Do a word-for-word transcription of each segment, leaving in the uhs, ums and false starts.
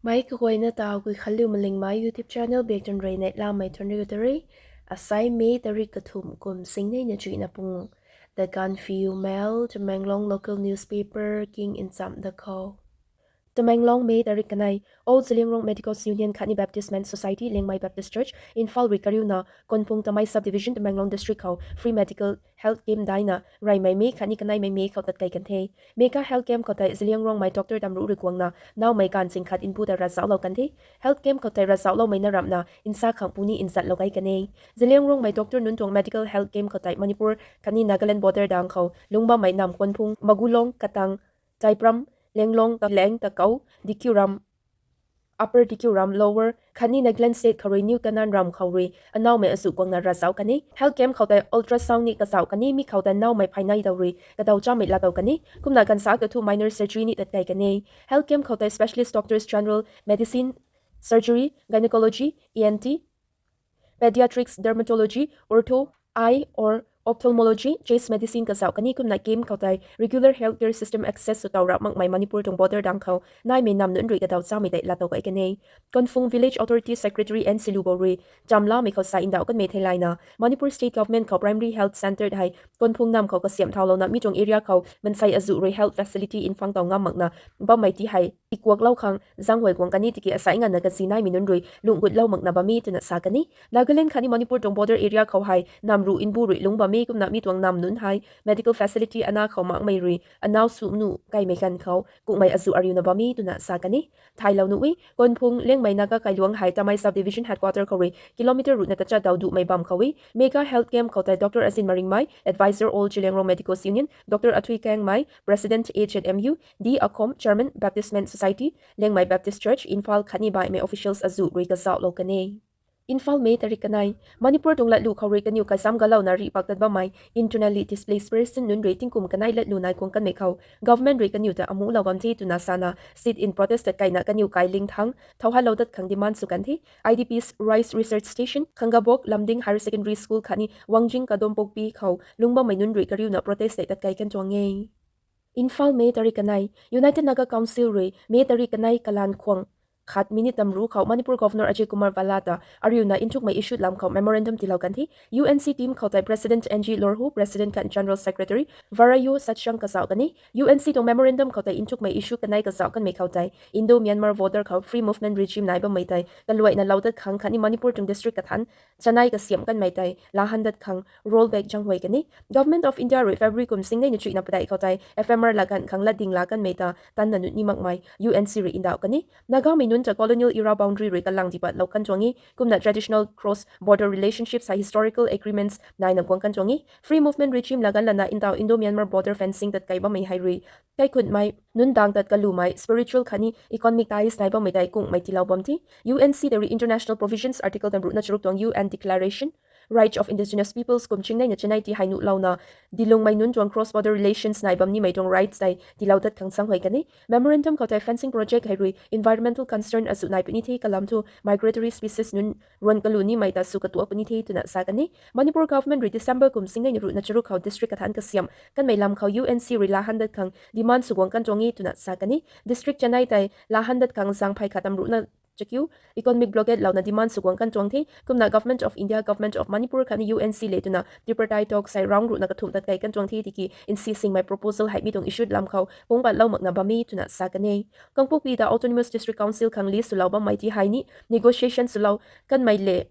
Mei kaguayna ta Guikhanliu Malingmei YouTube channel biak tun rui neihlamei thuanriu ta rui. Asai May tarik kathumh kum singneina chuihna pung. The Gaanphiu Mail, Tamenglong local newspaper king nchamh da khou. Tamenglong, May tarik kanei. All Zeliangrong Medicos Union khatni Baptist Men's Society, Liangmei Baptist Church, Imphal rui kariuna Konphung Tamei Subdivision, Tamenglong District khou free medical health camp daina reymei May khatni kaneimei May khou tatkei kan the. Mega health camp khou tei Zeliangrongmei doctor tamruh rui guangna naumei gaanv ching khat npu ta ravzauhlou kan the. Health camp khou tei ravzauhloumei na ramhna nsa khang puni nzatlou gei kan e. Zeliangrongmei doctor nunc tuang medical health camp khou tei Manipur khatni Nagaland border dang khou lungc bammei nam Konphung, Magulong, Katang, Taipram, Lenglong, Taleng, Takau, Dikiuram, Upper Dikiuram, Lower khatni Nagaland State khou rui New Tanan ram khou rui anaumei azuh guangna ravzauh kan e. Health camp khou tei ultrasound ni kazauh kan e, mi khou tei naumei phaynei dau rui kadaw chamei laatow kan e. Kumna gansa kathu minor surgery ni tatkei kan e. Health camp khou tei specialist doctors, general medicine, surgery, gynecology, E N T, pediatrics, dermatology, ortho, eye or ophthalmology, chest medicine kazauh kan e. Kumna camp khou tei regular healthcare system access sw taw rap makmei Manipur tuang border dang khou naimei nam nunc rui kadaw chamei tei laatow gei kan e. Konphung Village Authority Secretary N Silubo rui chamlamei khou sa ndauh kanmei theilayna Manipur State Government khou primary health centre hei Konphung nam khou kasiamh thaulouna mi tuang area khou mansei azuh rui health facility nphang taw ngam makna bammei ti hei tikuaklou khang zaenghuay guang kan e tiki asai nganvna kazi naimei nunc rui lungh gutlou makna bam e twna sa kan e. Nagaland khatni Manipur tuang border area khou hei nam ruh nbu rui lungc bam e. Kumna mi tuang nam nunc hei medical facility ana khou makmei rui anau sw nuh kaimei ganv khou kukmei azuh ariuna bam e twna sa kan e. Thailou nuh e, Konphung Liangmei Naga Kailuang hei Tamei Subdivision Headquarter khou rui kilometer ruhna tachat daw duhmei bam khou e. Mega health camp khou tei Doctor Azin Maringmei, Advisor All Zeliangrong Medicos Union, Doctor Athui Kangmei, President A Z M U, D Akhom, Chairman Baptist Men's Society, Liangmei Baptist Church, Imphal khatni baihmei officials azuh rui kazauhlou kan e. Imphal, May tarik kanei. Manipur tuang latlu khou rui kaniw kaisam galouna rih pak tat bammei internally displaced person nunc rui tingkum kanei latlu nai kuang kanmei khou government rui kaniw ta amuhlou bam the twna sana sit-in protest tatkeina kaniw kai ling thang thauhatlou dat khang demand sw kan the. I D Ps Rice Research Station, Khangabok, Lumding Higher Secondary School khatni Wangjing Kadompokpi khou lungc bammei nunc rui kariuna protest tei tatkei kan tuang e. Imphal, May tarik kanei. United Naga Council rui May tarik kanei kalan khwang khat minute tamruh khou Manipur Governor Ajay Kumar Bhalla ta ariuna nthukmei issue lam khou memorandum tiilou kan the. U N C team khou tei President N G Lorhu, President khatni General Secretary, Varayu Satshang kazauh kan e. U N C tuang memorandum khou tei nthukmei issue kanei kazauh kanmei khou tei Indo-Myanmar border khou free movement regime nai bammei tei kaluaina lou dat khang khatni Manipur tuang district kathan chanei kasiamh kanmei tei laahan dat khang roll back zaenghuay kan e. Government of India rui February kum singneina chuihna padeih khou tei F M R laa ganv khang latding laa kanmei ta tanna nunc ni makmei U N C rui ndauh kan e. Nagamei nunc ta colonial era boundary rui kalang tipatlou kan tuang e. Kumna traditional cross border relationships hei historical agreements naina guang kan tuang e. Free movement regime laa ganv lana ntaw Indo-Myanmar border fencing tatkei bammei hei rui kaikhunhmei nunc dang tat kalumei spiritual khatni economic ties nai bammei tei kungmei tiilou bam the. U N C tei rui international provisions article tamruhna charuk tuang U N Declaration, Rights of Indigenous Peoples kum chingneina chanei ti hei nuhlouna dilungmei nunc tuang cross border relations nai bam nimei tuang rights tei tiilou dat khang zaenghuay kan e. Memorandum khou tei fencing project hei rui environmental concern azuh nai puni the, kalam thu migratory species nunc ruan kalu nimei ta sw katuak puni the twna sa kan e. Manipur government rui December kum singneina ruhna charuk khou district kathan kasiamh kanmei lam khou U N C rui laahan dat khang demand sw guang kan tuang e twna sa kan e. District chanei tei laahan dat khang zaeng phey khat tamruhna chakiu economic blockade louna demand sw guang kan tuang the. Kumna Government of India, Government of Manipur khatni U N C le twna tripartite talks hei round ruhna kathumh tatkei kan tuang the tiki nsi singmei proposal hei mi tuang issue lam khou pungpatlou makna bam e twna sa kan e. Kangpokpi ta Autonomous District Council khang list swlou bammei ti hei ni negotiation swlou kanmei le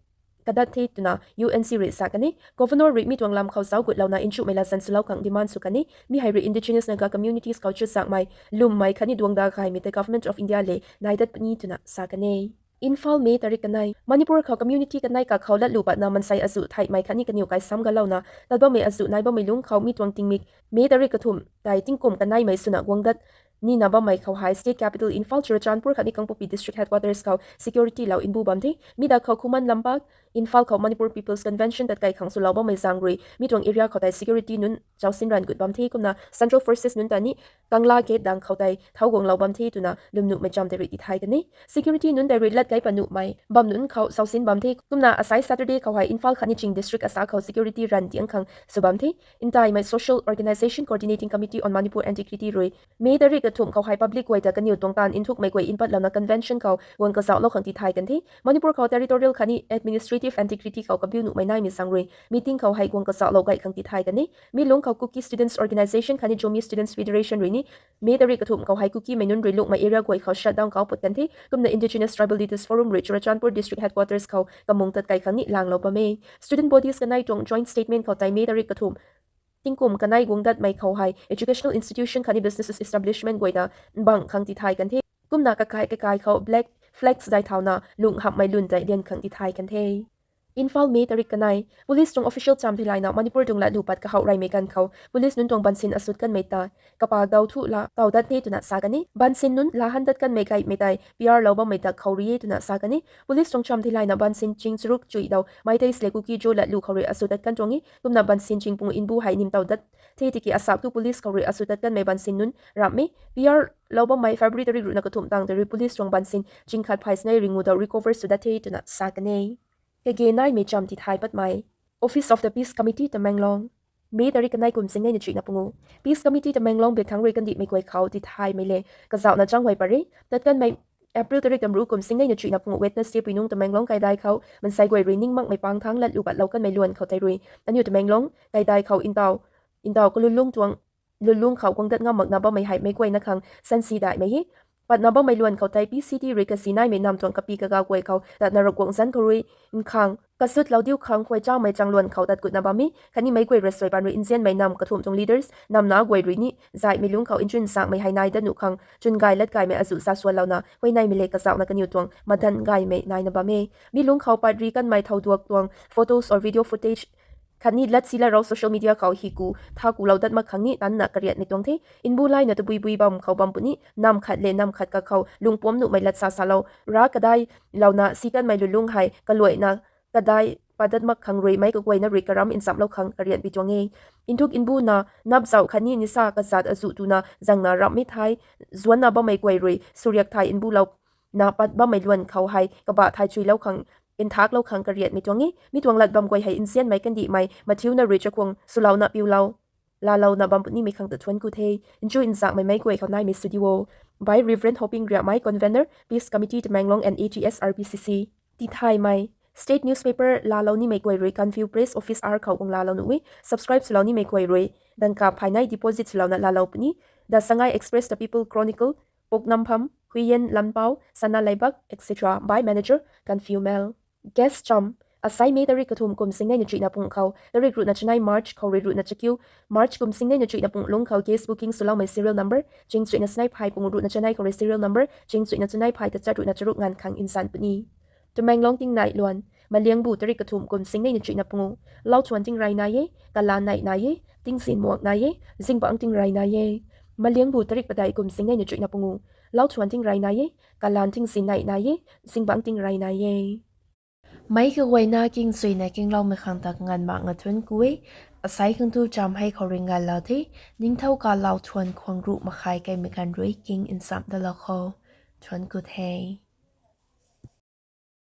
kadat the twna U N C rui sa kan e. Governor rui mi tuang lam khou zauc gutlouna nchumhmei latzan swlou khang demand sw kan e. Mi hei rui indigenous Naga communities khou chuzaenghmei, lwmmei khatni duangda gaymei tei Government of India le nai dat puni twna sa kan e. Imphal, May tarik kanei. Manipur khou community kanei kakhou latlu patna mansei azuh theihmei khatni kaniw kaisam galouna tat bammei azuh nai bammei lungc khou mi tuang tingmik May tarik kathumh tei tingkum kaneimei swna guang dat nina bammei khou hei state capital Imphal, Churachandpur khatni Kangpokpi district headquarters khou security lou mbu bam the. Mi da khou Khuman Lampak, Imphal khou Manipur People's Convention tatkei khang swlou bammei zaeng rui mi tuang area khou tei security nunc zausin ranv gut bam the. Kumna central forces nunc ta ni Kangla gate dang khou tei thau guanglou bam the twna lwmnuhmei cham tei rui tithay kan e. Security nunc tei rui lat kei pat nuhmei bam nunc khou zausin bam the. Kumna asai Saturday khou hei Imphal khatni Ching district asa khou security ranv tiang khang sw bam the. Ntaimei Social Organisation Coordinating Committee on Manipur Integrity rui May tarik kathumh khou hei public guay ta kaniw tuang taanv nthukmei guay mpatlouna convention khou guang kazauhlou khang tithay kan the. Manipur khou territorial khatni administrative integrity khou kabiu nuhmei naimei zaeng rui meeting khou hei guang kazauhlou gay khang tithay kan e. Mi lungc khou Kuki Students Organisation khatni Zomi Students Federation rui ni May tarik kathumh khou hei Kukimei nunc rui lungcmei area guay khou shutdown khou put kan the. Kumna Indigenous Tribal Leaders Forum rui Churachandpur District Headquarters khou kamung tat kai khang ni langlou bam e. Student bodies kanei tuang joint statement khou tei May tarik kathumh tingkum kanei guang datmei khou hei educational institution khatni businesses establishment guay ta bang khang tithay kan the. Kumna kakai kakai khou black flags dai thauna lungh hamhmei lun tei lian khang tithay kan the. Imphal, May tarik kanei. Police tuang official cham theilayna Manipur tuang latlu pat kahouh reymei ganv khou police nunc tuang bansin asut kanmei ta kapa dau thu la taw dat the twna sa kan e. Bansin nunc laa han dat kanmei gaymei tei P R lou bammei dak khou rui e twna sa kan e. Police tuang cham theilayna bansin ching charuk chuih dau Meiteis le Kuki-Zo latlu khou rui asut dat kan tuang e. Kumna bansin ching pungu mbu hei nim taw dat the tiki asap thu police khou rui asut dat kanmei bansin nunc ramhmei P R lou bammei February tarik ruhna kathumh tang tei rui police tuang bansin ching khat phay sinei ringu dau recover sw dat the twna sa kan e. Kage naimei cham tithay patmei. Office of the Peace Committee, Tamenglong. May tarik kanei kum singnei na chuihna pungu. Peace Committee Tamenglong bikthang rui kandihmei guay khou tithaymei le kazauhna chang huay pat re. Tat kanmei April tarik tamru kum singnei na chuihna pungu Wednesday puinung Tamenglong kaidai khou mansei guay rui ning makmei pang thang latlu patlou kanmei luan khou tei rui aniu Tamenglong kaidai khou ntaw ntaw kalulung tuang lulung khou guang dat ngam makna bammei hei meic guayna khang sansi daihmei e. Patna bammei luan khou tei P C T rui kasi naimei nam tuang kapi kaga guay khou tatna rap guang zanc khou rui nkhang kasutlou diu khang khuay chamei chang luan khou tat kutna bam e. Khatni meic guay rasuai pan rui nzianmei nam kathumh tuang leaders namna guay rui ni zaihmei lungc khou nchun zaengmei hei nai dat nuh khang chun gay lat gaymei azuh za suanlouna huayneymei le kazauhna kaniw tuang madan gaymei naina bam e. Mi lungc khou pat ri kanmei thouduak tuang photos or video footage khatni latsi latrou social media khou hi ku tha kulou dat mak khang ni tanna kariatmei tuang the. Mbu layna tabui bui bam khou bam puni nam khat le nam khat kakhou lungpuam nuhmei latsa salou ra kadailouna si kanmei lulung hei kaluaina kadai pat dat mak khang rui meic kaguayna rui karam nchamlou khang kariatmei tuang e. Nthuk mbuna napzauh khatni nisa kazat azuh tuna zangna ramhmei thei zuanna bammei guay rui suriak thei mbulouna pat bammei luan khou hei kabah thei chuilou khang nthaklou khang kariatmei tuang e. Mi tuang lat bam guay hei nzianmei kandihmei mathiuna rui chakhwang swlouna piulou laalouna bam punimei khang ta thuanc ku the. Nchu nzakmei meic guay khou naimei studio by Reverend Hoping Riamei, Convener, Peace Committee Tamenglong and A T S R P C C. Tithaymei. State newspaper laalou nimei guay rui Kanphiu Press Office R khou guang laalou nuh e. Subscribe swlou nimei guay rui dangka phaynei deposit swlouna laalou puni. The Sangai Express, The People Chronicle, Poknampham, Huiyin Lanpao, Sana Leibak, et cetera by Manager, Kanphiu Mail. Guest cham. Asai May tarik kathumh kum singnei na chuihna pung khou tarik ruhna chanei March khou rui ruhna chakiu March kum singnei na chuihna pung lungc khou guest booking swloumei serial number ching chuihna chanei phay pungu ruhna chanei khou rui serial number ching chuihna chanei phay tachat ruhna charuk nganv khang nsan puni. Tamenglong tingnai luan. Maliangbu tarik kathumh kum singnei na chuihna pungu. Lauthuan tingrey nai e, kalan nei nai e, tingzin muak nai e, zingbangc tingrey nai e. Maliangbu tarik padeih kum singnei na chuihna pungu. Lauthuan tingrey nai e, kalan tingzin nei nai e, zingbangc tingrey nai e. Meic kaguayna kingchuina kingloumei khang ta nganv mak nga thuanc ku e. Asai khang tu cham hei khou rui nganvlou the. Ningthou ka lauthuan khwang ruh makhai kaimei ganv rui king nchamh dalou khou thuanc ku the.